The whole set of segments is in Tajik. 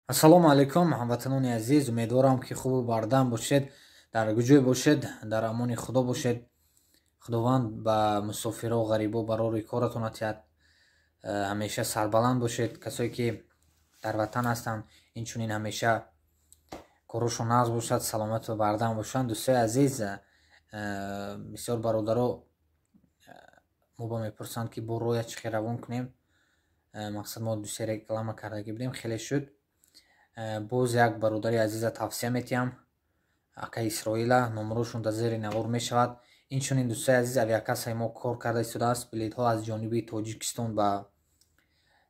Ассалому алайкум, ҳамватанони азиз. Умедворам, ки хубу бардам бошед, дар куҷое бошед, дар амони Худо бошед. Худованд ба мусофиро, ғарибо барори коратон атиҳад. Ҳамеша сарбаланд бошед. Касое ки дар ватан ҳастанд, инчунин ҳамеша корошон нағз бошад, саломату бардам бошанд. Дӯстои азиз, бисёр бародаро мо ба мепурсанд, ки бо роя чӣ хел равон кунем. Мақсад, мо дусе реклама кардагӣ будем, хеле шуд. Боз як бародари азиза тавсия метиҳам, ака Исроила. Номерошон дар зери навор мешавад. Инчунин, дӯстои азиз, авиакассаи мо кор карда истодааст. Билетҳо аз ҷониби Тоҷикистон ба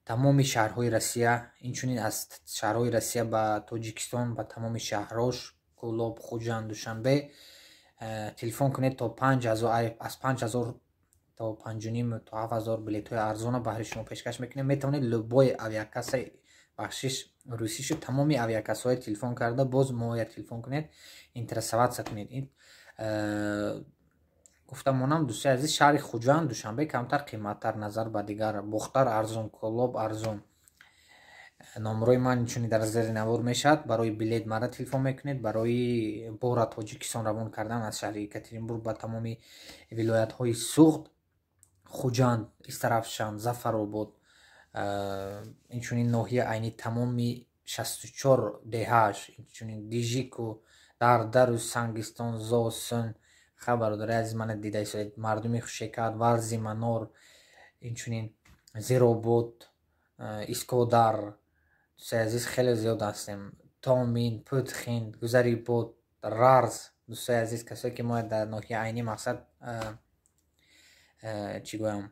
тамоми шаҳрҳои Россия, инчунин аз шаҳрҳои Россия ба Тоҷикистон, ба тамоми шаҳрҳош: Кӯлоб, Хуҷанд, Душанбе. Телефон кунед, то 5000, аз 5000 то 5,5, то 7000 билетҳои арзона баҳри шумо пешкаш мекунем. Метавонед любой авиакасса, бахшиш, русӣ шуд, тамоми авиакассаҳои телефон карда, боз моя телефон кунед, интересоваться кунед. Ин гуфта монам, дӯстои азиз, шаҳри Хуҷанд, Душанбе камтар қиматтар назар ба дигар. Бохтар арзон, Колоб арзон. Номерои ман инчунин дар зери навор мешавад. Барои билет мара телефон мекунед. Барои бора Тоҷикистон равон кардан аз шаҳри Екатеринбург ба тамоми вилоятҳои Суғд, Хуҷанд, Истарафшан, Зафаробод, инчунин ноҳия Айни, тамоми 64 деҳааш, инчунин Дижику, Дардару, Сангистон, Зосун. Ха, бародари азиз, мана дида истодед, мардуми хушекат, Варзи Манор, инчунин Зеробод, Искодар. Дӯстои азиз, хеле зиёд ҳастем. Томин, Путхин, Гузарибод, Рарз. Дӯстои азиз, касое ки мо дар ноҳия Айнӣ, мақсад, чӣ гӯям,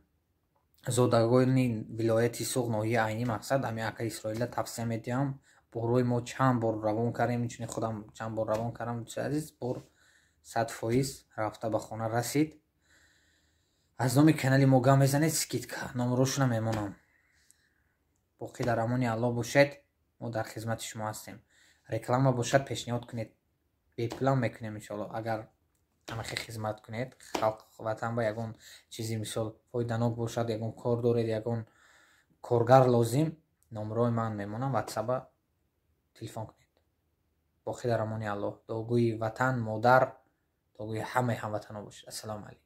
зодагони вилояти Суғд, ноҳияи Айнӣ, мақсад, ҳами ака Исроила тавсия медиҳам. Борҳои мо чанд бор равон кардем, инчунин худам чанд бор равон кардам. Дӯстои азиз, бор 100% рафта ба хона расид. Аз номи канали мо гап мезанед, скидка. Номерошона мемонам. Боқӣ дар амони Аллоҳ бошед. Мо дар хизмати шумо ҳастем. Реклама бошад, пешниҳод кунед, бепулам мекунем, иншоалло, агар ҳамахе хизмат кунед халқ, ватан ба ягон чизи, мисол, фоиданок бошад, ягон кор доред, ягон коргар лозим, номерои ман мемонам, ватсаба телефон кунед. Боқӣ дар амони Аллоҳ, дуогӯи ватан, модар, дуогӯи ҳамаи ҳамватанҳо бошед. Ассалому алайкум.